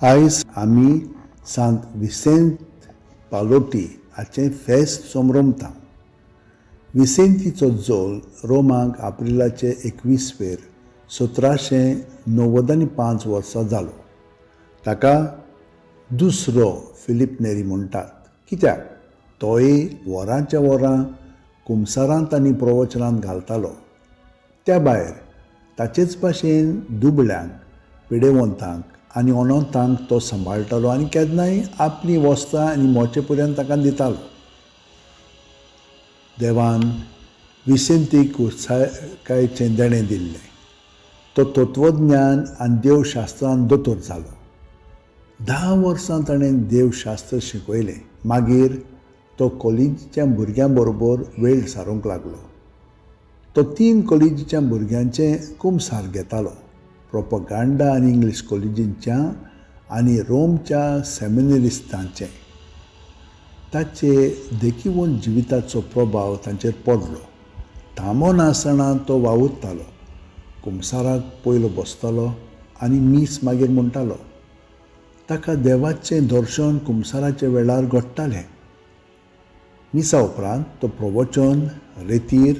आयज आमी सांत विसेंत पालोटी हाचें फेस्त समरमता. विसेंतीचो जोल रोमाक एप्रिलाचे 21वेर 1795 वर्सा जालो. ताका दुसरो फिलीप नेरी म्हणटात, कित्याक तोय वरांच्या वरां कुमसारांत आनी प्रवचनांत घालतालो. त्या भायर ताचेच भाशेन दुबळ्यांक, पिडेवंतांक आनी अनंतांक तो सांबाळटालो आनी केन्नाय आपलीं वस्त्रां आनी मोचे पर्यंत ताका दितालो. देवान विसेंतीक उत्साहाचें देणें दिल्लें. तो तत्वज्ञान आनी देवशास्त्रान दोतोर जालो. 10 वर्सां ताणें देवशास्त्र शिकयलें. मागीर तो कॉलेजीच्या भुरग्यां बरोबर वेळ सारूंक लागलो. तो 3 कॉलेजीच्या भुरग्यांचें कुमसार घेतालो. प्रोपगांडा आनी इंग्लीश कॉलेजींच्या आनी रोमच्या सेमिनरिस्तांचें. ताचे देखीवंत जिविताचो प्रभाव तांचेर पडलो. थांबो नासतना तो वावुरतालो. कुमसाराक पयलो बसतालो आनी मीस मागीर म्हणटालो. ताका देवाचें दर्शन कुमसाराच्या वेळार घडटालें. मिसा उपरांत तो प्रवचन, रेतीर,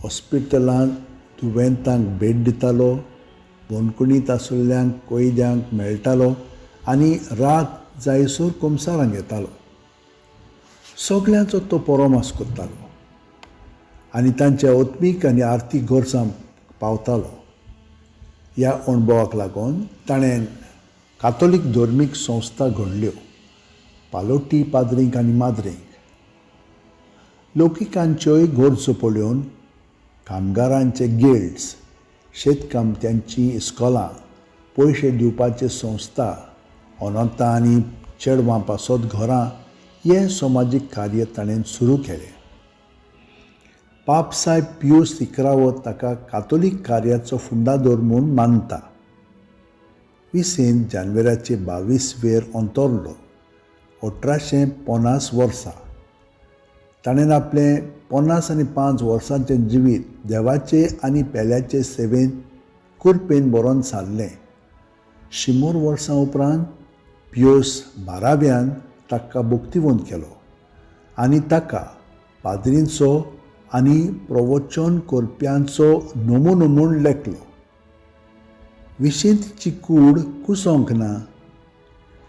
हॉस्पिटलांत दुयेंतांक भेट दितालो, बंदखणींत आशिल्ल्यांक कैद्यांक मेळटालो आनी रात जायसर कुमसारांक येतालो. सगल्यांचो तो परोमास करतालो आनी तांच्या आत्मीक आनी आर्थीक गरजांक पावतालो. ह्या अणभवाक लागून ताणें कातोलीक धर्मीक संस्था घडल्यो, पालोटी पाद्रींक आनी माद्रींक. लौकिकांच्योय गरजो पळोवन कामगारांचे गिल्ड्स, शेतकामत्यांची इस्कोलां, पयशे दिवपाचे संस्था, अनंता आनी चेडवां पासत घरां हें समाजीक कार्य ताणें सुरू केलें. पापसाहेब पियूस इकरावो ताका कातोलीक कार्याचो फुंडादोर म्हूण मानता. विसेंत जानेवाराचे 22वेर अंतरलो 1850 वर्सा. ताणें आपलें 55 वर्सांचें जिवीत देवाचे आनी पेल्याचे सेवेंत कुरपेन बरोवन सारलें. 100 वर्सां उपरांत पियोस 12व्यान ताका भक्तिवंत केलो आनी ताका पाद्रींचो आनी प्रवचन करप्यांचो नमुनो म्हूण लेखलो. विसेंतीची कूड कुसोंक ना,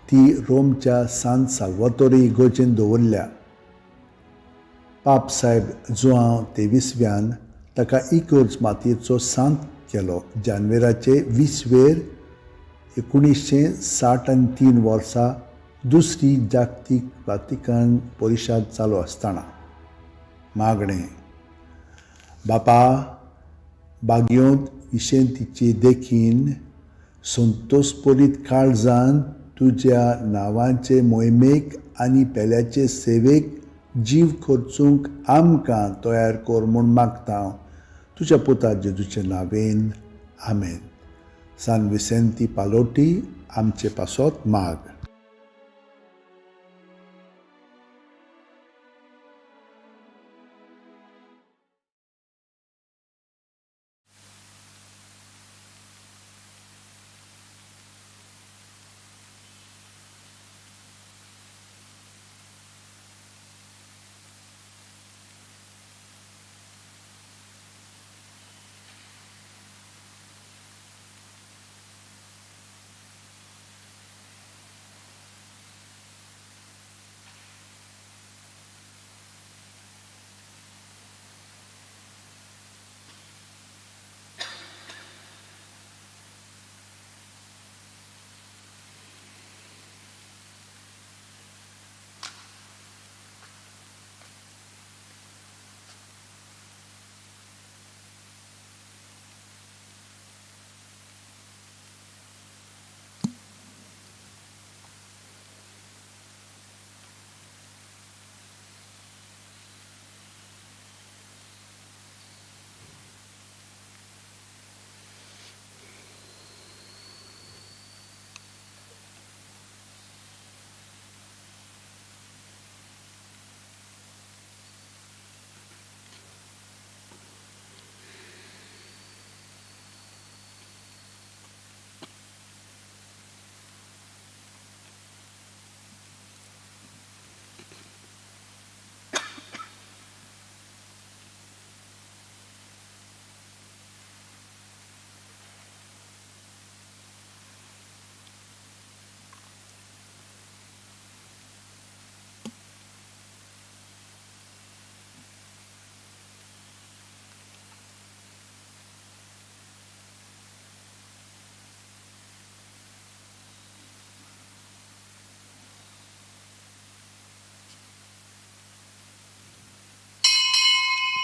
ती रोमच्या सांत साल्वातोरी इगर्जेन दवरल्या. पापसाहेब जुआंव 23व्यान ताका इगर्ज मातयेचो सांत केलो. जानेवाराचे 20वेर 1963 वर्सा दुसरी जागतीक वातिकन परिशद चालू आसतना. मागणें. बापा, बागयोंत विसेंतीचे देखीन संतोषपरीत काळजान तुज्या नांवाचे मोहिमेक आनी पेल्याचे सेवेक जीव खर्चूंक आमकां तयार कर म्हूण मागता. तुज्या पुता जेजूचे नांवेन, आमेन. सान विसेंती पालोटी, आमचे पासत माग.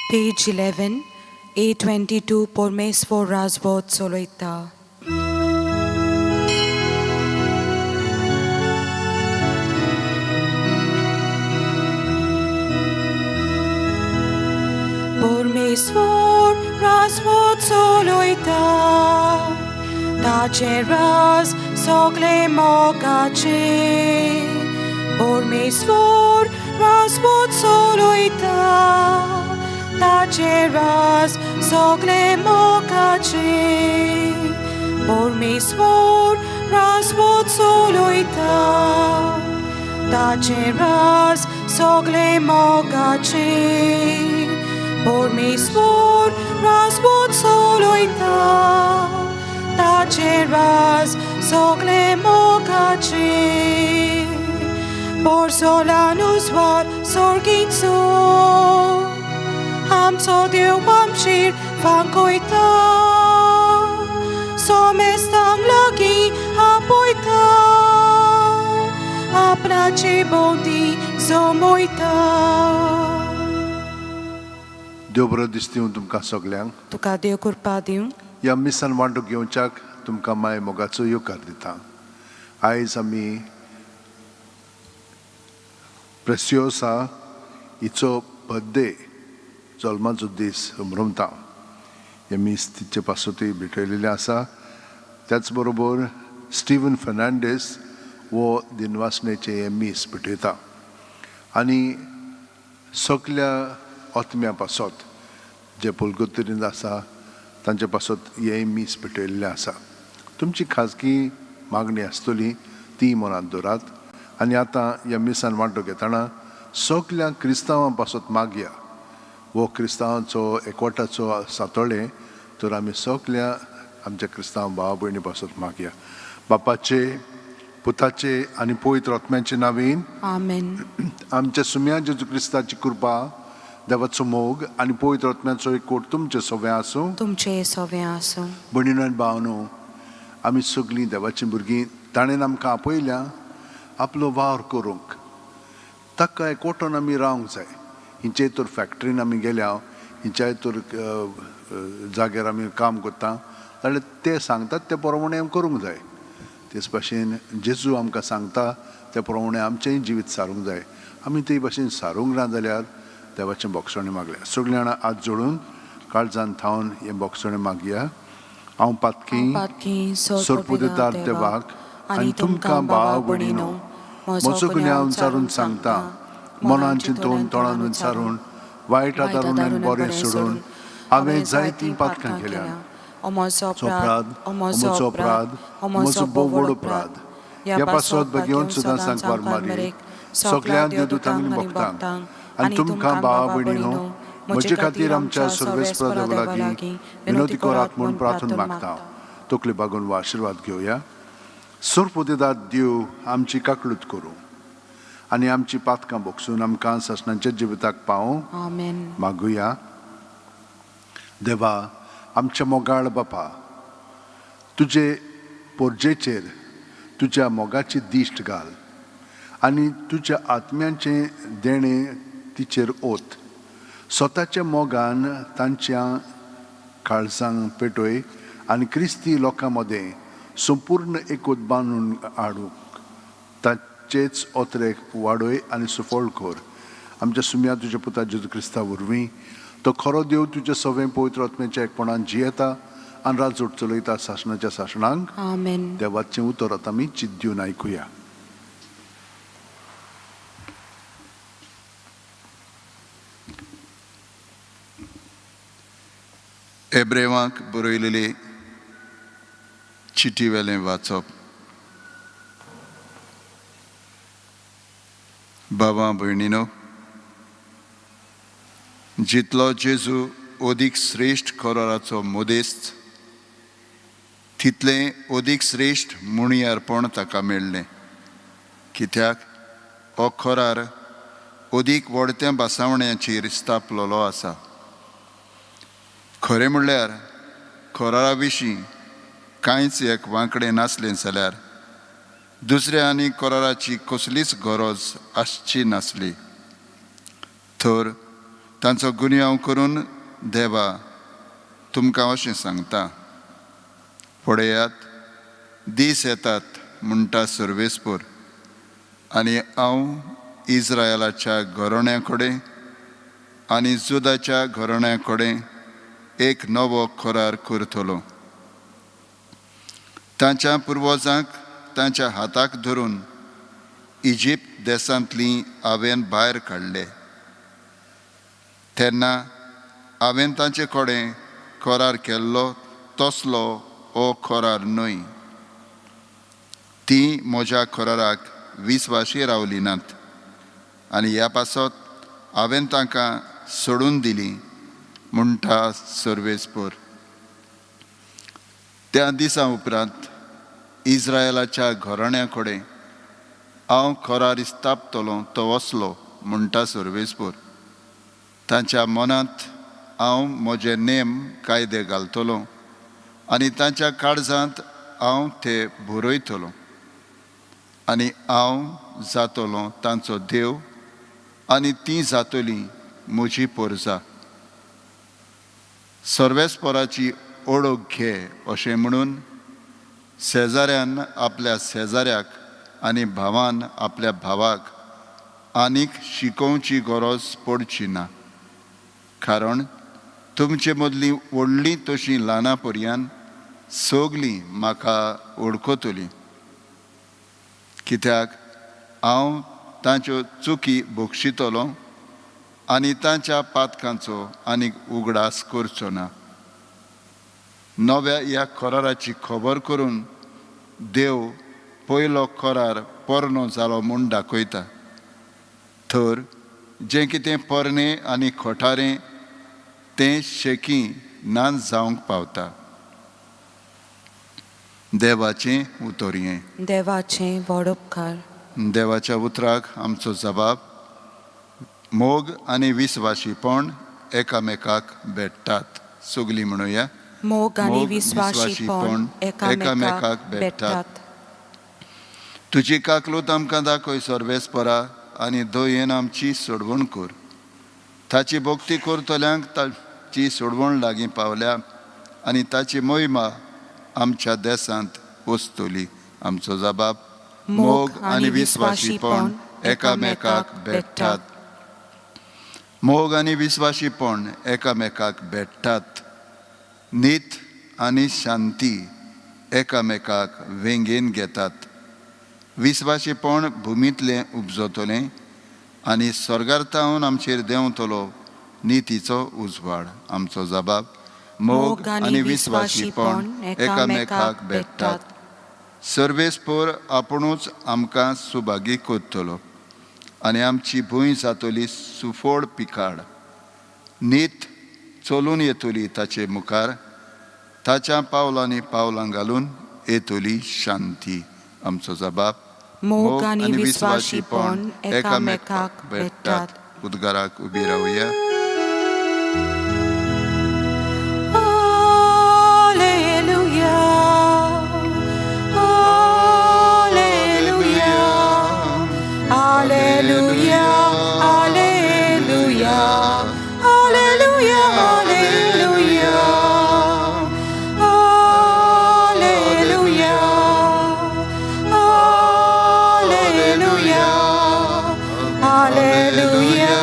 Page 11, A22, Pormeswar Rajbot Soloita. Pormeswar Rajbot Soloita. ताचे राज सगळे मोगाचे. परमेश्वर राजवत चलयता, ताचे राज सगळे मोगाचे. परमेश्वर राजवत चलयता, ताचे राज सगळे मोगाचे. परमेश्वर राजवत चलयता, ताचे राज सगळे मोगाचे. Porsolanus var sorginso, आमचो देव आमचेर फांकयता, सोमेस्तांक लागीं आपयता, आपणाचे भोंवती जमयता. देव बरो दिसता तुमकां सगल्यांक. तुका देव कृपा दिवं. ह्या मिसान वांटो घेवच्याक तुमकां माय मोगाचो येवकार दिता. आयज आमी प्रेसियोसा हिचो बर्थडे, जल्माचो दीस समरमता. हे मीस तिचे पासतूय भेटयलेलें आसा. त्याच बरोबर स्टिवन फर्नांडीस हो दिनवासनेचें हें मीस भेटयता आनी सगल्या आत्म्या पासत जे पुलगुतरींत आसा तांचे पासत हें मीस भेटयल्लें आसा. तुमची खाजगी मागणी आसतली ती मनांत दवरात आनी आतां ह्या मिसान वांटो घेतना सगल्या क्रिस्तांवां पासत मागया. हो क्रिस्तांवांचो एकवटाचो सातोळें, तर आमी सगल्या आमच्या क्रिस्तांव भाव भयणी पासत मागया. बापाचे, पुताचे आनी पवित्र आत्म्याचे नांवेन. आमेन. आमच्या सुम्या जेजू क्रिस्ताची कृपा, देवाचो मोग आनी पवित्र आत्म्याचो एकवट तुमचें सगळें आसूं. तुमचे सगळें आसूं. भयणीनो आनी भावनो, आमी सगळीं देवाचीं भुरगीं. ताणें आमकां आपयल्या आपलो वावर करूंक. ताका एकवटून आमी रावंक जाय. हिंचे तर फॅक्टरीन आमी गेल्या, हिंच्याय तर जाग्यार आमी काम करता जाल्यार ते सांगतात ते प्रमाणे आमी करूंक जाय. तेच भाशेन जेजू आमकां सांगता त्या प्रमाणे आमचेंय जिवीत सारूंक जाय. आमी ते भाशेन सारूंक ना जाल्यार देवाचें बोगसणें मागल्या. सगळीं जाणां हात जोडून काळजान थावन हें बोगसणें मागया. हांव पातकी पातकी सोरपुदेदार देवाक आनी तुमकां भाव भयणीनो म्हजो गुन्यांव विचारून सांगता. मनान चिंतून, तोंडान विचारून, वायट आदारून आनी बरें सोडून हांवें जायतीं पातकां केल्या. म्हजो अपराध, म्हजो अपराध, म्हजो भोव व्हड अपराध. ह्या पासत भगेवन सुद्दां सांगपार मारयेक, सगल्या देवदूतांक आनी भक्तांक आनी तुमकां भावा भयणीनो म्हजे खातीर आमच्या सर्वेस्पर देवा लागीं विनवती करात म्हूण प्रार्थना मागता. तकली बागोवन वा आशिर्वाद घेवया. सोरपोदेदाद देव आमची काकळूत करूं आनी आमची पातकां बोगसून आमकां सासणाच्या जिविताक पावों. आमेन. मागुया. देवा, आमच्या मोगाळ बापा, तुजे पोरजेचेर तुज्या मोगाची दिश्ट घाल आनी तुज्या आत्म्याचें देणें तिचेर ओत. स्वताच्या मोगान तांच्या काळजांक पेटय आनी क्रिस्ती लोकां मदें संपूर्ण एकूत बांदून हाडूंक ताचेच ओतरेक वाडय आनी सुफळ कर. आमच्या सुम्या तुज्या पुता जेजू क्रिस्ता वरवीं. तो खरो देव, तुज्या सवें पवित्र आत्म्याच्या एकपणान जियेता आनी राजवट चलयता सासणाच्या सासणांक. आमेन. देवाचें उतर आतां आमी चिंत दिवन आयकुया. एब्रेवांक बरयलेले चिटी वेलें वाचप. बाबा भयणीनो, जितलो जेजू अदीक श्रेश्ठ कराराचो मदेस्त, तितलें अदीक श्रेश्ठ मुणयार्पण ताका मेळ्ळें. कित्याक हो करार अदीक व्हडत्या बासावण्याचेर स्थापलेलो आसा. खरें म्हणल्यार करारा विशीं कांयच एक वांकडें नासलें जाल्यार दुसऱ्या आनी कराराची कसलीच गरज आसची नासली. तर तांचो गुन्यांव करून देवा तुमकां अशें सांगता, पळयात दीस येतात म्हणटा सर्वेस्पोर, आनी हांव इज्रायलाच्या घराण्या कडेन आनी जुदाच्या घराण्या कडेन एक नवो करार करतलो. तांच्या पुर्वजांक तांच्या हाताक धरून इजिप्त देशांतली हांवें भायर काडले, तेन्ना हांवें तांचे कडेन करार केल्लो तसलो हो करार न्हय. ती म्हज्या कराराक विस्वाशी रावली नात आनी ह्या पासत हांवें तांकां सोडून दिली म्हणटा सर्वेस्पोर. त्या दिसा उपरांत इज्रायलाच्या घराण्या कडेन हांव करार स्थापतलो तो वसलो म्हणटा सर्वेस्पोर. तांच्या मनांत हांव म्हजे नेम कायदे घालतलो आनी तांच्या काळजांत हांव ते बरयतलो, आनी हांव जातलो तांचो देव आनी ती जातली म्हजी पोरजा. सर्वेस्पोराची ओळख घे अशें म्हणून शेजाऱ्यान आपल्या शेजाऱ्याक आनी भावान आपल्या भावाक आनीक शिकोवची गरज पडची ना, कारण तुमचे मदलीं व्हडलीं तशीं ल्हानां पर्यान सगलीं म्हाका वळखतलीं, कित्याक हांव तांच्यो चुकी बक्षितलो आनी तांच्या पातकांचो आनीक उगडास करचो ना. नव्या ह्या कराराची खबर करून देव पयलो करार पोरणो जालो म्हूण दाखयता, तर जें कितें पोरणें आनी खोटारें तें शेकी ना जावंक पावता. देवाचें उतर हें. देवाचें व्हड उपकार. देवाच्या उतराक आमचो जबाब मोग आनी विस्वाशीपण एकामेकाक भेट्टात. सगलीं म्हणुया, मोग आनी विस्वाशीपण एकामेकाक भेट्टात. तुजी काकलूत आमकां दाखय सर्वेस्परा, आनी दयेन आमची सोडवण कर. ताची भक्ती करतल्यांक ताची सोडवण लागीं पावल्या आनी ताची मोहिमा आमच्या देशांत वचतली. आमचो जबाब मोग आनी विस्वाशीपण एकामेकाक भेट्टात. मोग आनी विस्वाशीपण एकामेकाक भेट्टात. नीत आनी शांती एकामेकाक वेंगेन घेतात. विस्वाशीपण भुमींतलें उपजतलें आनी स्वर्गार तावन आमचेर देंवतलो नितीचो उजवाड. आमचो जबाब मोग आनी विस्वाशीपण एकामेकाक भेट्टात. सर्वेस्पोर आपुणूच आमकां सुभागी करतलो आनी आमची भूंय जातली सुफोड पिकाड. नीत चलून येतली ताचे मुखार, ताच्या पावलांनी पावलां घालून येतली शांती. आमचो जबाब मोग आनी विस्वाशीपण एकामेकाक भेट्टात. उद्गाराक उबी रावया. Alleluia, Alleluia, Alleluia, Alleluia, Alleluia, Alleluia, Alleluia, Alleluia, Alleluia,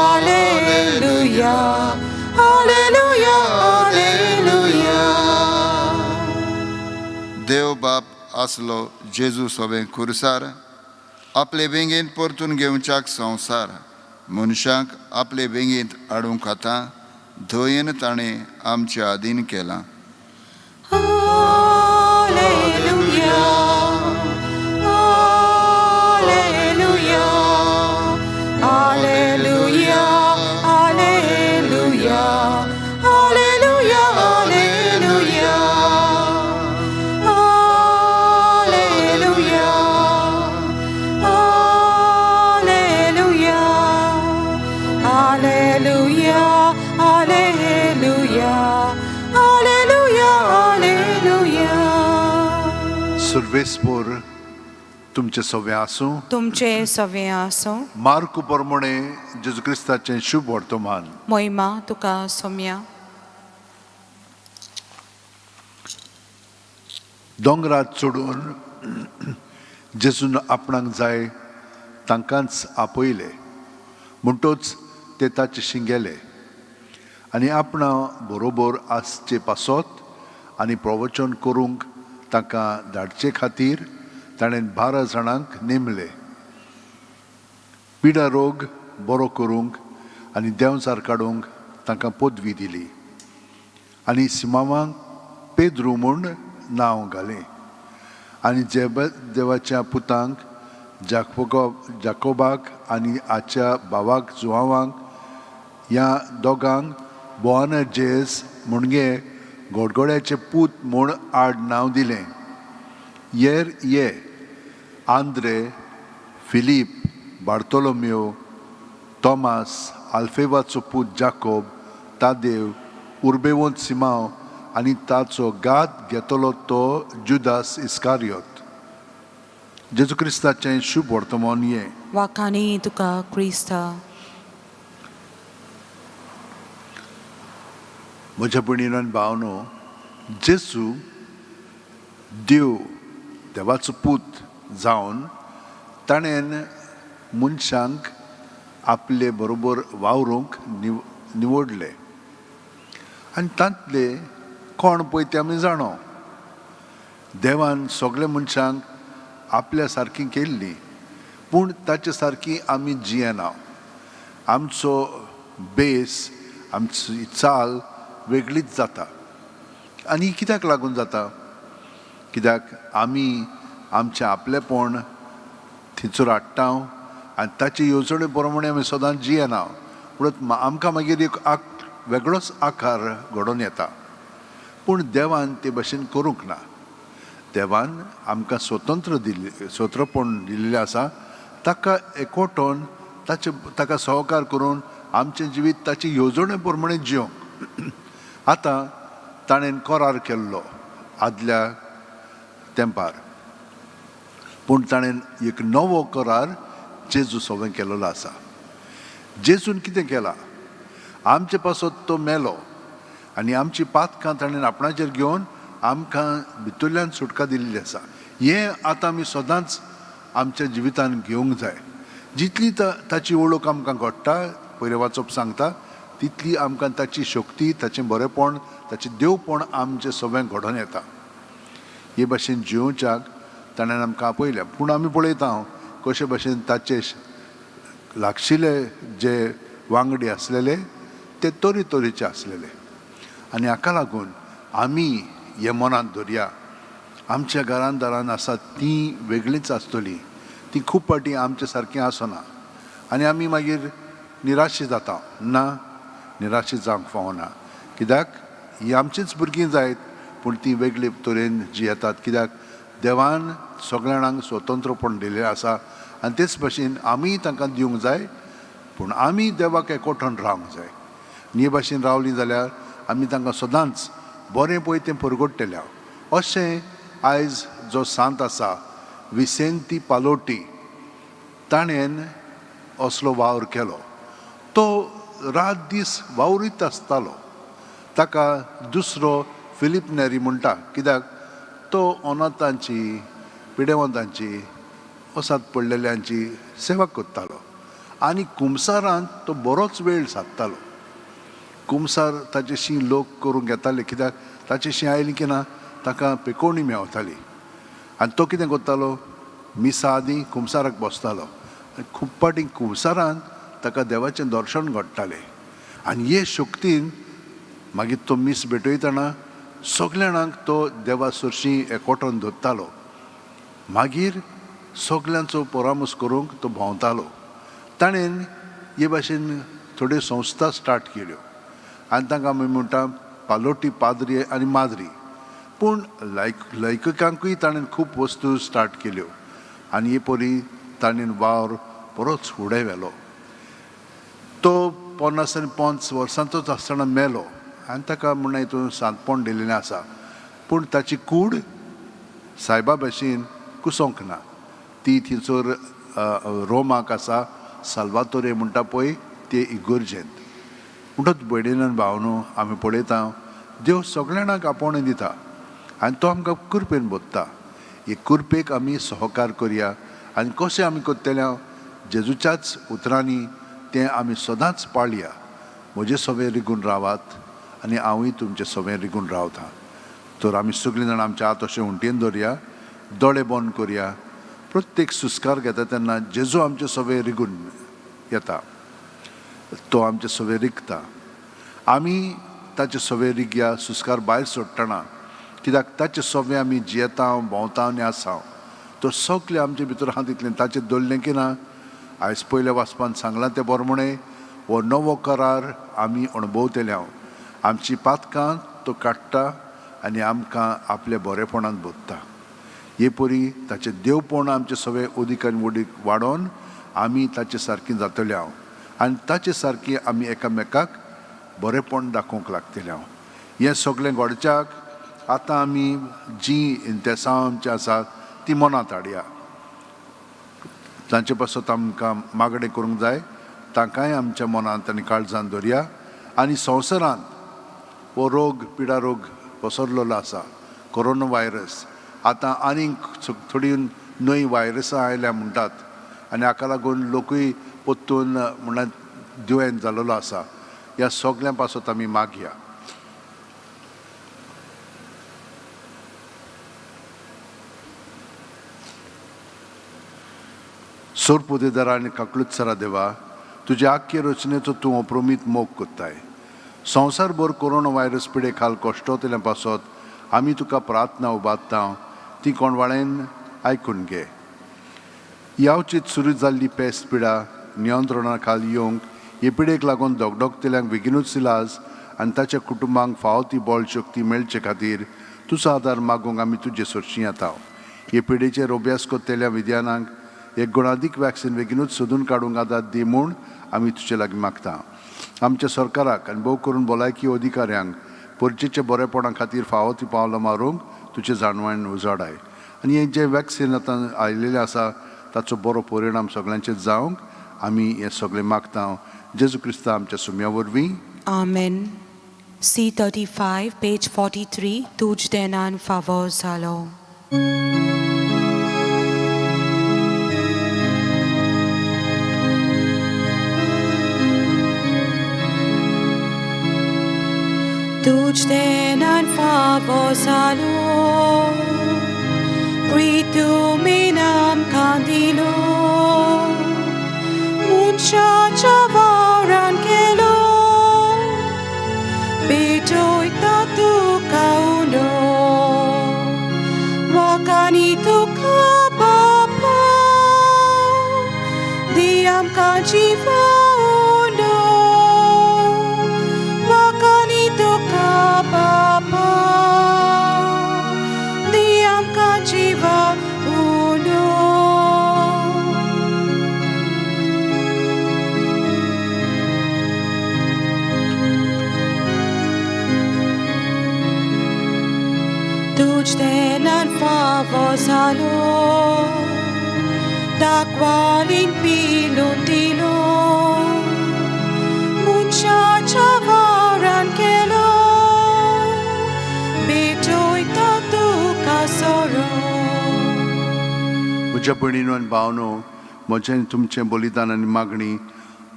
Alleluia, Alleluia, Alleluia. देव बाप आसलो जेजू सोबें खुरसार, आपले वेंगेंत परतून घेवच्याक संवसार मनशांक आपले वेंगेंत हाडूंक आतां दयेन ताणें आमचे आदीन केलां. Alleluia, Alleluia, Alleluia, Alleluia, Alleluia, Alleluia, Alleluia, Alleluia, Alleluia, Alleluia, Alleluia, Alleluia. सर्वेस्पोर तुमचें सगळें आसूं. तुमचे सवे आसूं. मार्कू प्रमाणे जेजू क्रिस्ताचें शुभ वर्तमान. मोहिमा तुका सोम्या. दोंगरार चडून जेजून आपणाक जाय तांकांच आपयले, म्हणटोच ते ताचे शिंगेले आनी आपणा बरोबर आसचे पासत आनी प्रवचन करूंक तांकां धाडचे खातीर ताणें 12 जाणांक नेमले. पिडा रोग बरो करूंक आनी देंवचार काडूंक तांकां पदवी दिली आनी सिमांवाक पेद्रू म्हूण नांव घालें आनी देवाच्या पुतांक जाकोबाक आनी आच्या भावाक जुवांवाक ह्या दोगांक बोआनर्जेस म्हणगे गोडगोड्याचे पूत म्हूण आड नांव दिलें. येर ये आंद्रे, फिलीप, बार्तोलोमियो, तॉमास, आल्फेवाचो पूत जाकोब, तादेव, उर्बेवंत सिमांव आनी ताचो गात घेतलो तो जुदास इस्कारियोत. जेजू क्रिस्ताचें शुभ वर्तमान हें. वाखाणी तुका क्रिस्ता. म्हज्या भयणीन आनी भावनो, जेजू देव देवाचो पूत जावन ताणें मनशांक आपले बरोबर वावरूंक निवडले आनी तांतले कोण पळय ते आमी जाणो. देवान सगल्या मनशांक आपल्या सारकी केल्ली, पूण ताचे सारकी आमी जियेना. आमचो बेस, आमची चाल वेगळीच जाता. आनी कित्याक लागून जाता? कित्याक आमी आमचें आपलेपण थंयसर हाडटा आनी ताचे येवजणे प्रमाणे आमी सदांच जियेना. म्हणून आमकां मागीर एक वेगळोच आकार घडोवन येता. पूण देवान ते भशेन करूंक ना. देवान आमकां स्वतंत्र दिल्ली, स्वतंत्रपण दिल्लें आसा. ताका एकवटोन ताचे ताका सहकार करून आमचें जिवीत ताचे येवजणे प्रमाणे जियोंक. आतां ताणें करार केल्लो आदल्या तेंपार, पूण ताणें एक नवो करार जेजू सोबें केल्लो आसा. जेजून कितें केलां? आमचे पासत तो मेलो आनी आमची पातकां ताणें आपणाचेर घेवन आमकां भितरल्यान सुटका दिल्ली आसा. हें आतां आमी सदांच आमच्या जिवितान घेवंक जाय. जितली ताची वळख आमकां घडटा, पयलें वाचप सांगता, तितली आमकां ताची शक्ती, ताचें बरेंपण, ताचें देवपण आमचें सगळें घडोवन येता. हे भाशेन जियोवच्याक ताणें आमकां आपयलें. पूण आमी पळयता हांव कशे भाशेन ताचे लागशिल्ले जे वांगडी आसलेले ते तरेतरेचे आसलेले. आनी हाका लागून आमी हे मनांत धरया, आमच्या घरान दारान आसा तीं वेगळींच आसतलीं, ती खूब फावटी आमचे सारकीं आसना आनी आमी मागीर निराशी जाता. ना, निराशी जावंक फावना. कित्याक ही आमचींच भुरगीं जायत, पूण ती वेगळे तरेन जी येतात. कित्याक देवान सगळ्या जाणांक स्वतंत्रपण दिल्लें आसा आनी तेच भाशेन आमीय तांकां दिवंक जाय. पूण आमी देवाक एकवटून रावंक जाय. आनी हे भाशेन रावलीं जाल्यार आमी तांकां सदांच बरें पळय तें परगडटलें. अशें आयज जो सांत आसा विसेंती पालोटी, ताणें असलो वावर केलो. तो रात दीस वावरीत आसतालो. ताका दुसरो फिलीप नेरी म्हणटा, कित्याक तो अनाथांची, पिडेवंतांची, वसात पडलेल्यांची सेवा करतालो आनी कुमसारांत तो बरोच वेळ सादतालो. कुमसार ताचेशी लोक करूंक येताले, कित्याक ताचेशी आयली की ना ताका पेकोवणी मेवताली. आनी तो कितें करतालो, मिसा आदीं कुमसाराक बसतालो आनी खूब फावटी कुमसारांत ताका देवाचें दर्शन घडटालें. आनी हे शक्तीन मागीर तो मीस भेटयतना सगल्या जाणांक तो देवा सरशीं एकवटून दवरतालो. मागीर सगल्यांचो परामर्श करूंक तो भोंवतालो. ताणें हे भाशेन थोड्यो संस्था स्टार्ट केल्यो आनी तांकां आमी म्हणटा पालोटी पाद्री आनी माद्री. पूण लैकिकांकूय ताणें खूब वस्तू स्टार्ट केल्यो आनी हे परी ताणें वावर बरोच फुडें व्हेलो. तो 50 आनी 5 वर्सांचोच आसतना मेलो आनी ताका म्हणून हितून सांतपण दिल्लें आसा. पूण ताची कूड सायबा भशेन कुसोंक ना, ती थंयसर रोमाक आसा, साल्वातोरे म्हणटा पळय ते इगर्जेंत. म्हणटच भयणीन आनी भावनो, आमी पळयता देव सगळ्यांक आपोवणें दिता आनी तो आमकां कृपेन बदता. हे कृपेक आमी सहकार करया आनी कशें आमी करतले, जेजूच्याच उतरांनी तें आमी सदांच पाळया. म्हजे सवें रिगून रावात आनी हांवूय तुमचे सवें रिगून रावता. तर आमी सगळीं जाणां आमच्या हात अशें हुंटेन दवरया, दोळे बंद करया. प्रत्येक सुस्कार घेता तेन्ना जेजू आमचे सवें रिगून येता, तो आमचे सवें रिगता. आमी ताचे सवें रिगया सुस्कार भायर सोडटना, कित्याक ताचे सवें आमी जियेता, भोंवता आनी आसा. तर सगळें आमचे भितर आहा तितलें ताचें दवरलें की ना. आयज पयल्या वाचपान सांगलां तें बरें, हो नवो करार आमी अणभवतले. हांव आमची पातकां तो काडटा आनी आमकां आपल्या बरेपणांत बदता. हे परी ताचें देवपण आमचें सगळें अदीक आनी वडीक वाडोवन आमी ताचे सारकीं जातले हांव आनी ताचे सारकी आमी एकामेकाक बरेपण दाखोवंक लागतले हांव. हें सगळें घडच्याक आतां आमी जीं इंतेसांव आमचीं आसात ती मनांत हाडया. तांचे पासत आमकां मागणें करूंक जाय, तांकांय आमच्या मनांत आनी काळजांत दवरया. आनी संवसारांत हो रोग, पिडा रोग पसरलेलो आसा, कोरोना व्हायरस, आतां आनीक थोडी नवीं व्हायरसां आयल्या म्हणटात आनी हाका लागून लोकूय परतून म्हणल्यार दुयेंत जालेलो आसा. ह्या सगळ्यां पासत आमी मागया. सोरपुदेदारा आनी काकलुत्सरा देवा, तुज्या आख्खे रचनेचो तूं अप्रमीत मोग कोत्ताय. संवसारभर कोरोना व्हायरस पिडे खाल कश्टोतल्या पासत आमी तुका प्रार्थना उबारता, ती कोणवाळेन आयकून घे. यावचीत सुरू जाल्ली पेस्त पिडा नियंत्रणा खाल येवंक हे पिडेक लागून धगधगतल्यांक बेगिनूच इलाज आनी ताच्या कुटुंबांक फावो ती बळ शक्ती मेळचे खातीर तुजो आदार मागूंक आमी तुजे सरशीं येता. हे पिडेचेर अभ्यास करतल्या विद्यानांक एक गुणादीक वॅक्सिन बेगिनूच सोदून काडूंक आदार दी म्हूण आमी तुजे लागीं मागता. आमच्या सरकाराक आनी भोव करून भलायकी अधिकाऱ्यांक परचेच्या बरेपणा खातीर फावो ती पावलां मारूंक तुजे जाणवायन उजवाडाय. आनी हें जें वॅक्सिन आतां आयिल्लें आसा ताचो बरो परिणाम सगळ्यांचेर जावंक आमी हें सगळें मागता, जेजू क्रिस्ता आमच्या सुम्या वरवीं. आमेन. C35 page 43. तुज देनान फावो जालो. तुज देनान फावो जालो, प्रितुमिनाम कांदिलो, मनशाच्या वावरान केलो, भेटयता तुका उलो, वाकानी तुका बापा, दी आमकां जिवा उलो, वाकानी तुका बापा, दी आमकां जिवा उलो. तुज देनान फावो जालो, दाखवालीन पिलून दिलो, मनशाच्या वावरान केलो, भेटयता तुका सोरो. म्हज्या भयणीनो आनी भावनो, म्हजें आनी तुमचें बलिदान आनी मागणी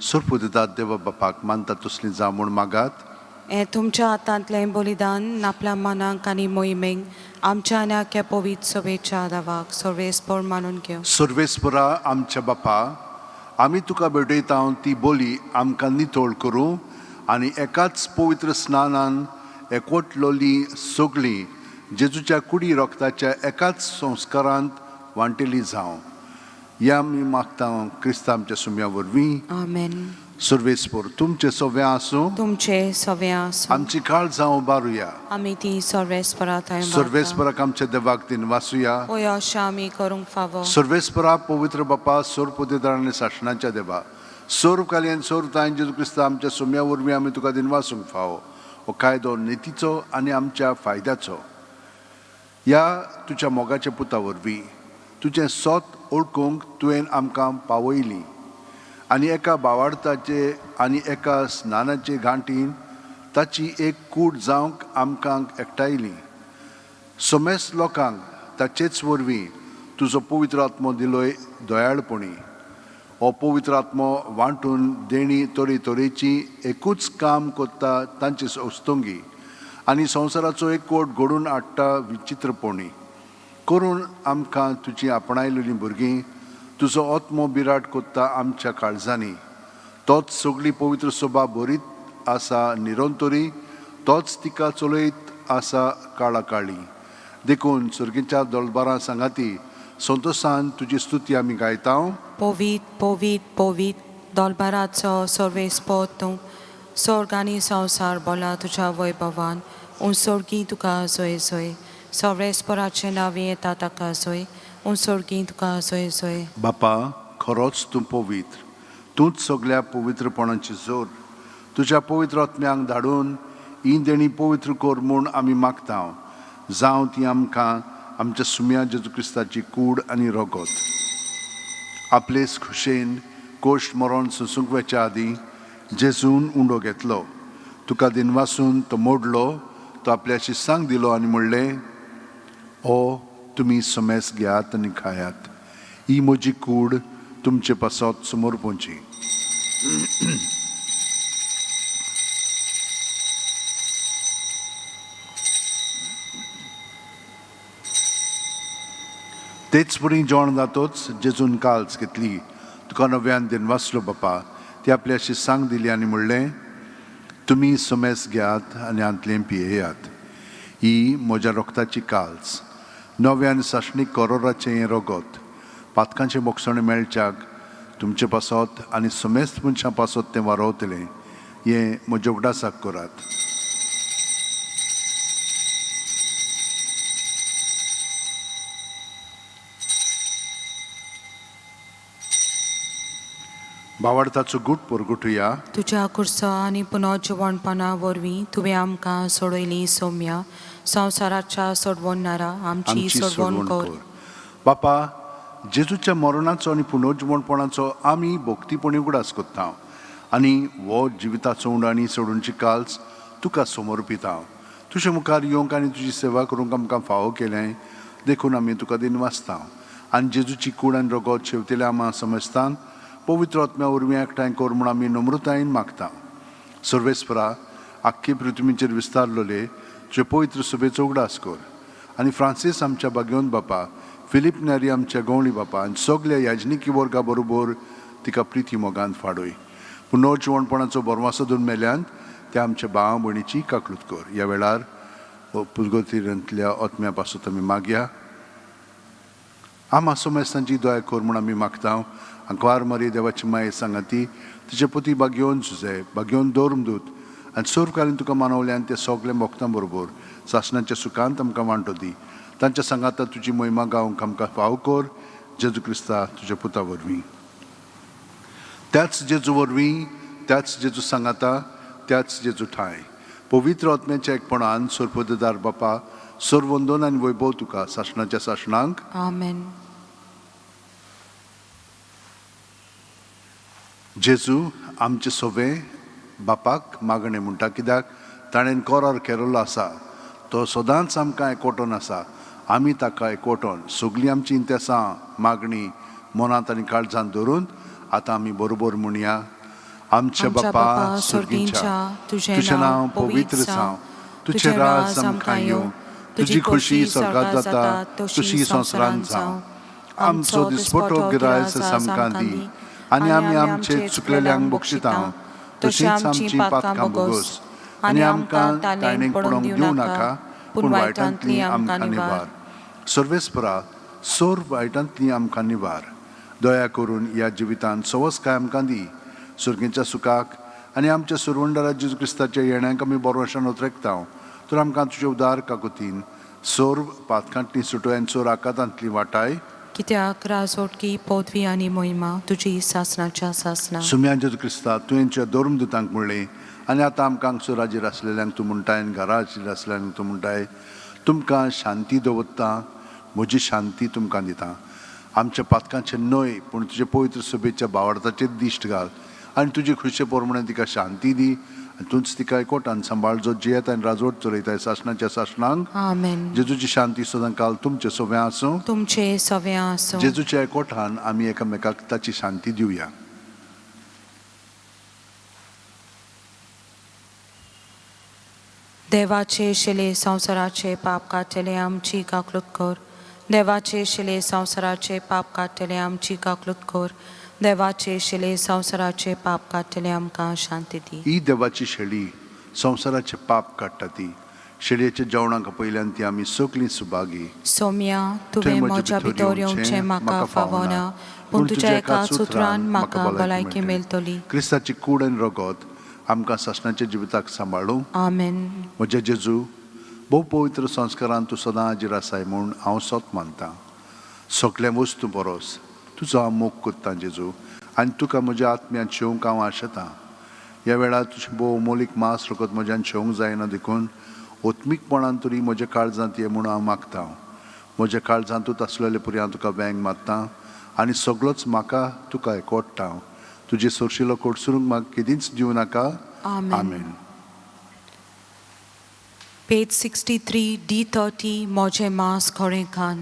सोरपुदेदाद देवा बापाक मानता तसली जावं म्हूण मागात. हें तुमच्या हातांतलें बलिदान आपल्या मनाक आनी मोहिमेक आमच्या आनी आख्या पवित्र सभेच्या दावाक सर्वेस्पर मानून घेवं. सर्वेस्परा आमच्या बापा, आमी तुका भेटयता ती बोली आमकां नितळ करूं आनी एकाच पवित्र स्नानान एकवटलोली सगळीं जेजूच्या कुडी रक्ताच्या एकाच संस्कारांत वांटेली जावं. ह्या आमी मागता क्रिस्ता आमच्या सुम्या वरवीं. आमेन. सर्वेस्पर तुमचें सगळें आसूं. तुमचे सगळें आसूं. आमची काळजां उबारुया. आमी ती सर्वेस्परा थंय सर्वेस्पराक आमच्या देवाक दिन वासूया. होय, अशें आमी करूंक फावो. सर्वेस्परा, पवित्र बापा, सोरपुदेदार आनी सासणाच्या देवा, सोर कालयन सोर तांय जेजू क्रिस्ता आमच्या सुम्या वरवीं आमी तुका दिनवासूंक फावो. हो कायदो नितीचो आनी आमच्या फायद्याचो. ह्या तुज्या मोगाच्या पुता वरवीं तुजें सत ओळखूंक तुवें आमकां पावयली आनी एका बावार्थाचे आनी एका स्नानाचे गांठीन ताची एक कूड जावंक आमकां एकठांयली. समेस्त लोकांक ताचेच वरवीं तुजो पवित्र आत्मो दिलोय दयाळपणी. हो पवित्र आत्मो वांटून देणी तरेतरेची एकूच काम करता तांचे अस्तंगी आनी संवसाराचो एकवट घडोवन हाडटा विचित्रपणी करून आमकां तुजी आपणायलेलीं भुरगीं. तुजो आत्मो बिराट कोत्ता आमच्या काळजांनी. तोच सगळी पवित्र सभा भरीत आसा निरंतरी, तोच तिका चलयत आसा काळा काळी. देखून सर्गीच्या दलबारां सांगाती संतोसान तुजी स्तुती आमी गायता. पवीत पवीत पवीत दोलबाराचो सर्वेस्पोत तूं, स्वर्ग आनी संवसार बोला तुज्या वैभवान. उंसोर्गी तुका जोय जोय. सर्वेस्पराचें नांव येता ताका जोय. उंसोर्गी तुका जोय जोय. बापा, खरोच तूं पवित्र, तूंच सगळ्या पवित्रपणाची जोर. तुज्या पवित्र आत्म्यांक धाडून ही देणी पवित्र कर म्हूण आमी मागता, जावं ती आमकां आमच्या सुम्या जेजू क्रिस्ताची कूड आनी रगत. आपलेच खुशेन कोश्ट मरण सोंसूंक वचच्या आदीं जेजून उंडो घेतलो, तुका दिनवासून तो मोडलो, तो आपल्या शिसांक दिलो आनी म्हणलें, ओ तुमी समेस घेयात आनी खायात, ही म्हजी कूड तुमचे पासत समर्पणची. तेच परी जेवण जातोच जेजून काल्स घेतली, तुका नव्यान दिनवासलो बापा, ती आपल्या शिसांक दिली आनी म्हणलें, तुमी समेस घेयात आनी हांतलें पियेयात, ही म्हज्या रोगताची काल्स, नव्या आनी सासणीक करोराचें हें रगत, पातकांचें बोगसणें मेळच्याक तुमचे पासत आनी समेस्त मनशां पासत तें वारोवतलें. हें म्हज्या उगडासाक करात. बावडताचो गूट परगटुया. तुज्या कुर्सो आनी पुनर्जिवणपणा वरवीं तुवें आमकां सोडयली सोम्या, संवसाराच्या सोडवणणारा आमची आमची सोडवण सोडवण कर. कर. बापा, जेजूच्या मरणाचो आनी पुनर्जिवणपणाचो आमी भक्तीपणी उगडास करता आनी हो जिविताचो उंडो आनी सोडूनची काल्स तुका समर्पिता. तुजे मुखार येवंक आनी तुजी सेवा करूंक आमकां फावो केलें देखून आमी तुका दिनवासता आनी जेजूची कूड आनी रगत शेवतेल्या आमा समजतान पवित्र आत्म्या वरवीं एकठांय कर म्हूण आमी नम्रतायेन मागता. सर्वेस्परा, आख्खी पृथ्वीचेर विस्तारलेले तुजे पवित्र सभेचो उगडास कर आनी फ्रांसीस आमच्या बागेवन बापा, फिलीप नेरी आमच्या गवळी बापा आनी सगल्या याजनिकी वर्गा बरोबर तिका प्रिती मोगान फाडय. पुनर्जिवणपणाचो बरवासो दोन मेल्यान त्या आमच्या भाव भयणीची काकलूत कर. ह्या वेळार पुलगोतिरांतल्या आत्म्या पासून आमी मागया. आमा सोमेस्तांची दया कर म्हूण आमी मागता. आंकवार मारी देवाची माये सांगाती तिचे पोती बागेवन सुजे बागेवन दवरून दूत आनी सर्वकालीन तुका मानवल्यान ते सगळे भक्तां बरोबर सासणाच्या सुखांत आमकां वांटो दी. तांच्या सांगाता तुजी महिमा गावंक आमकां फाव कर, जेजू क्रिस्ता तुज्या पुता वरवीं. त्याच जेजू वरवीं, त्याच जेजू सांगाता, त्याच जेजू ठांय पवित्र आत्म्याच्या एकपणान सरपददार बापा, सर्वंदन आनी वैभव तुका सासणाच्या सासणांक. आमेन. जेजू आमचे सोवे बापाक मागणें म्हणटा, कित्याक ताणें करार केल्लो आसा, तो सदांच आमकां एकवटोन आसा. आमी ताका एकवटोन सगळीं आमची इंतेसां मागणी मनांत आनी काळजांत धरून आतां आमी बरोबर म्हणया. आमच्या बापा सर्गींच्या, तुजें नांव पवित्र जावं, तुजें राज आमकां येवं, तुजी खोशी स्वर्गात जाता तशी संवसारांत जावं. आमचो दिसपटो गिरायस आमकां दी आनी आमी आमचे चुकलेल्यांक बक्षिता तशींच आमची पातकां भोगोस आनी आमकां ताणें पडोवंक दिवं नाका, पूण वायटांतली आमकां निवार. सर्वेस्परा, सोर वायटांतली आमकां निवार. दया करून ह्या जिवितांत सवसकाय आमकां दी. सुर्गेच्या सुखाक आनी आमच्या सुरवंडरा जेजू क्रिस्ताच्या येण्याक आमी बरोवशान उतरेकता. तर आमकां तुजे उदार काकुतीन सोर पातकांतली सुटोय आनी सोर आकातांतली वाटाय. कित्याक राजोटकी पदवी आनी मोहिमा तुजी सासणाच्या सासना. सुम्या जेजू क्रिस्ता, तुवें धर्मदुतांक म्हणलें आनी आतां आमकां हांगसर राजीर आसलेल्यांक तूं म्हणटाय आनी घरा आशिल्ले आसलेल्यांक तूं म्हणटाय, तुमकां शांती दवरता, म्हजी शांती तुमकां दिता. आमच्या पातकांचें न्हय पूण तुजे पवित्र सभेच्या बावडताचेर दिश्ट घाल आनी तुजी खुशे प्रमाणे तिका शांती दी आनी तूंच तिका एकवटान सांबाळ जो जियेत आनी राजवट चलयताय सासणाच्या सासणांक. आमेन. जेजूची शांती सदां काल तुमचे सोव्यां आसूं. तुमचे सवे आसूं. जेजूच्या एकवटान आमी एकामेकाक ताची शांती दिवया. देवाचे शिले संवसाराचे पाप काडटले आमची काकलूत कर. देवाचे शिले संवसाराचे पाप काडटले आमची काकलूत कर. देवाचे शिले संवसाराचे पाप काडटले आमकां शांती दी. ही देवाची शेळी संवसाराचे पाप काडटा ती शेळयेच्या जेवणाक पयल्यान ती आमी सगळीं सुभागी. सोम्या, तुवें म्हज्या भितर येवचें म्हाका फावना, पूण तुज्या एका सुत्रान म्हाका भलायकी मेळटली. क्रिस्ताची कूड आनी रगत आमकां सासणाच्या जिविताक सांबाळूं. आमेन. म्हज्या जेजू, भोव पवित्र संस्कारान तूं सदां हाजीर आसाय म्हूण हांव सत मानतां. सगळ्या वस्तू परस तुजो हांव मोग करतां जेजू, आनी तुका म्हज्या आत्म्यांत शेवंक हांव आशेतां. ह्या वेळार तुजें भोव मोलीक मांस रगत म्हज्यान शेवंक जायना, देखून ओत्मीकपणान तरी म्हज्या काळजांत ये म्हूण हांव मागतां. म्हज्या काळजांतूच आसलेले पुरी हांव तुका वेंग मारतां आनी सगळोच म्हाका तुका एकवडटा. तुजे सोरशिलो कोडसुरूंक म्हाका केदींच दिवं नाका. आमेन. आमेन. पेज 63 D30. म्हजें मांस खरें खान.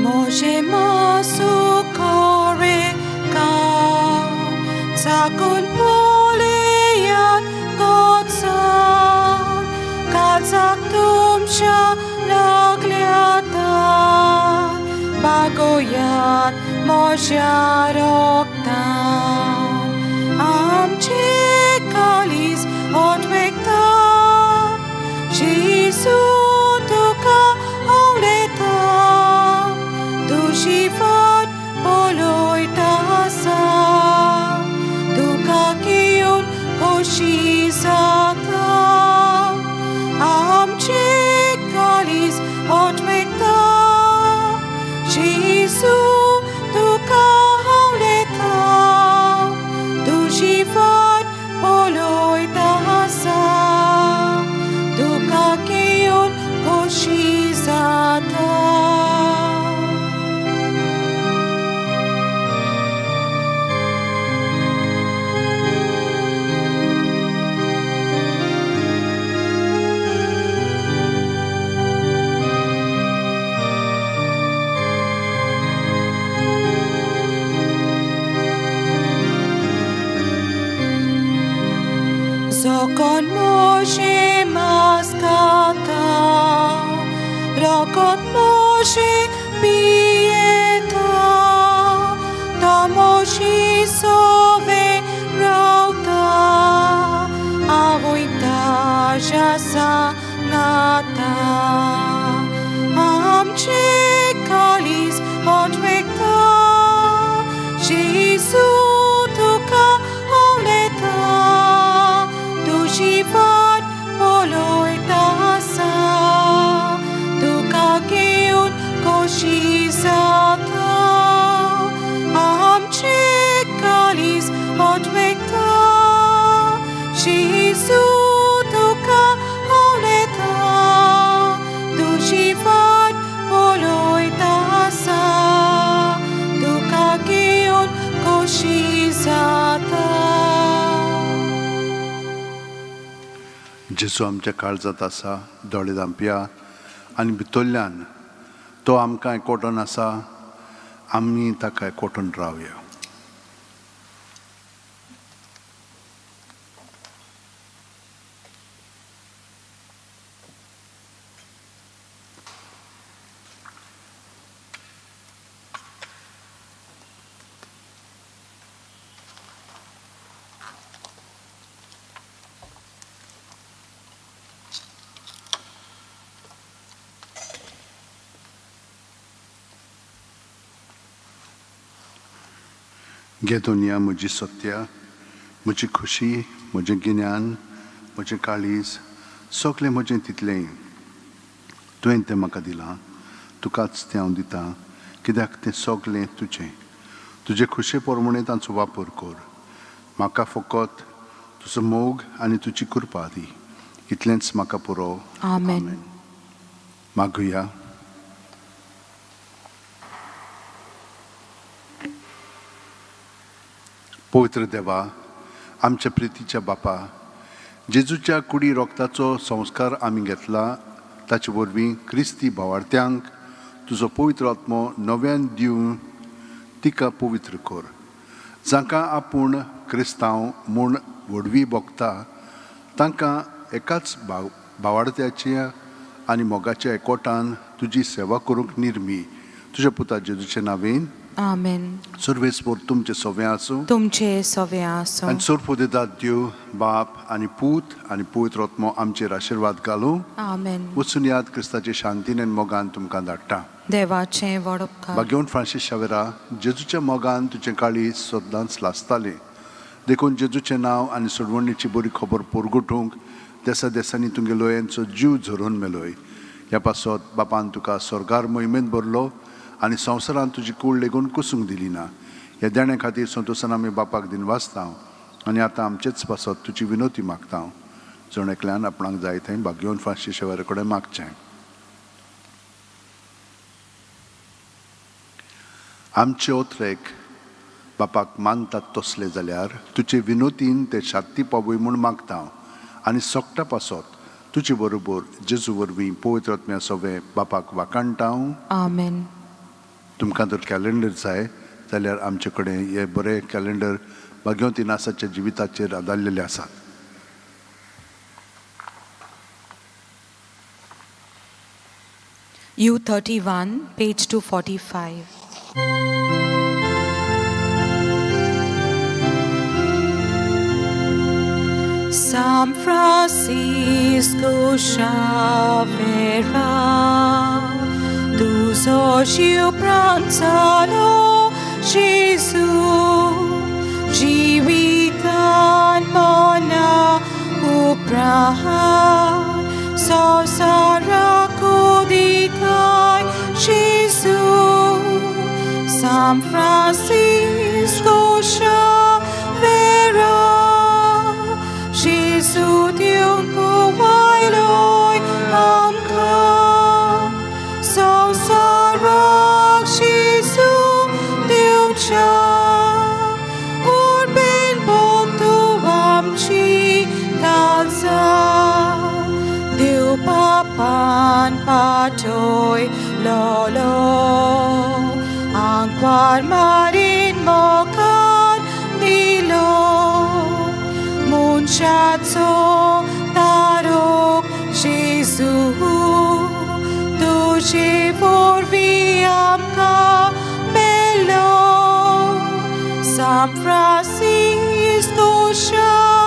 म्हजें मांस खरें खान, चाकून पळयात गोडसाण, काळजाक तुमच्या लागल्या तान, बागोयात म्हज्या रोगतान. आमचे काळीज ओटवेकता, जेजू तुका आवडता, तुजी फाट पळयता आसा, तुका घेवन खोशी जाता. आमचे काळीज ओटवेकता, जेजू तुका आवडता, तुजी फाट पळयता आसा, तुका घेवन खोशी जाता. Zokon može maskata, rokot može pijeta, to može sove rauta, a vojtaža sa nata. Amče kalis odvekta, Jesu tuka oleta, तुजी वाट पळयता आसा, तुका घेवन खोशी जाता. आमचे काळीज ओटवेकता, जेजू तुका आवडता, तुजी वाट पळयता आसा, तुका घेवन खोशी जाता. जेजू आमच्या काळजांत आसा, दोळे धांपया आनी भितरल्यान तो आमकां एकवटून आसा, आमी ताका एकवटून रावया. घे दुनिया म्हजी सत्या, म्हजी खुशी, म्हजें गिन्यान, म्हजें काळीज, सगळें म्हजें तितलेंय तुवें तें म्हाका दिलां. तुकाच तें हांव दितां, कित्याक तें सगलें तुजें. तुजे खुशे प्रमाणें तांचो वापर कर. म्हाका फकत तुजो मोग आनी तुजी कृपा दी, इतलेंच म्हाका पुरो. आमेन. मागुया. पवित्र देवा, आमच्या प्रितीच्या बापा, जेजूच्या कुडी रोगताचो संस्कार आमी घेतला, ताचे वरवीं क्रिस्ती भावार्थ्यांक तुजो पवित्र आत्मो नव्यान दिवन तिका पवित्र कर. जांकां आपूण क्रिस्तांव म्हूण व्हडवी भोगता तांकां एकाच भावार्थ्याच्या आनी मोगाच्या एकवटान तुजी सेवा करूंक निर्मी. तुज्या पुता जेजूचे नांवेन. आमेन. सर्वेस्पोर तुमचें सवें आसूं. तुमचे सवे आसूं. आनी सोरपोदेदाद देव बाप आनी पूत आनी पवित्र आत्मो आमचेर आशिर्वाद घालूं. आमेन. वचून याद क्रिस्ताचे शांतीन आनी मोगान तुमकां धाडटा. देवाचें व्हड उपकार. भाग्यवंत फ्रांसीस शावेरा, जेजूच्या मोगान तुजें काळीज सदांच लासतालें, देखून जेजूचें नांव आनी सोडवणीची बरी खबर पोरगुटूंक देसा देसांनी तुमगे लोयांचो जीव झरोवन मेलोय. ह्या पासत बापान तुका स्वर्गार मोहिमेंत भरलो आनी संवसारांत तुजी कूड लेगून कुसूंक दिली ना. ह्या देण्या खातीर संतोसान आमी बापाक दिनवासता आनी आतां आमचेच पासत तुजी विनोती मागता. जण एकल्यान आपणाक जाय थंय भाग्यवंत फ्रांसीस शावेरा कडेन मागचें. आमचे ओत्रेक बापाक मानतात तसले जाल्यार तुजे विनोतीन ते शांती पावय म्हूण मागता आनी सोकटा पासत तुजे बरोबर जेजू वरवीं पवित्र आत्म्या सवें बापाक वाखाणटा. आमेन. तुमकां जर कॅलेंडर जाय जाल्यार आमचे कडेन हे बरे कॅलेंडर भाग्यवंत इनासाच्या जिविताचेर आदारलेले आसात. U31, page 245. San Francisco Xavier, dos oggi pranzalo Gesù, Jivitan mona uprahan, so sarakuditai Gesù, San Francisco Xavier, Gesù diunco wailoi amka, so sarak Gesù diuncha, urben pontu amchi talza, Diu papan patoi lolo, angkwar marin mokan dilo, Munchatso tarok Jesu, tuji forviam camelo, San Francisco Xavier,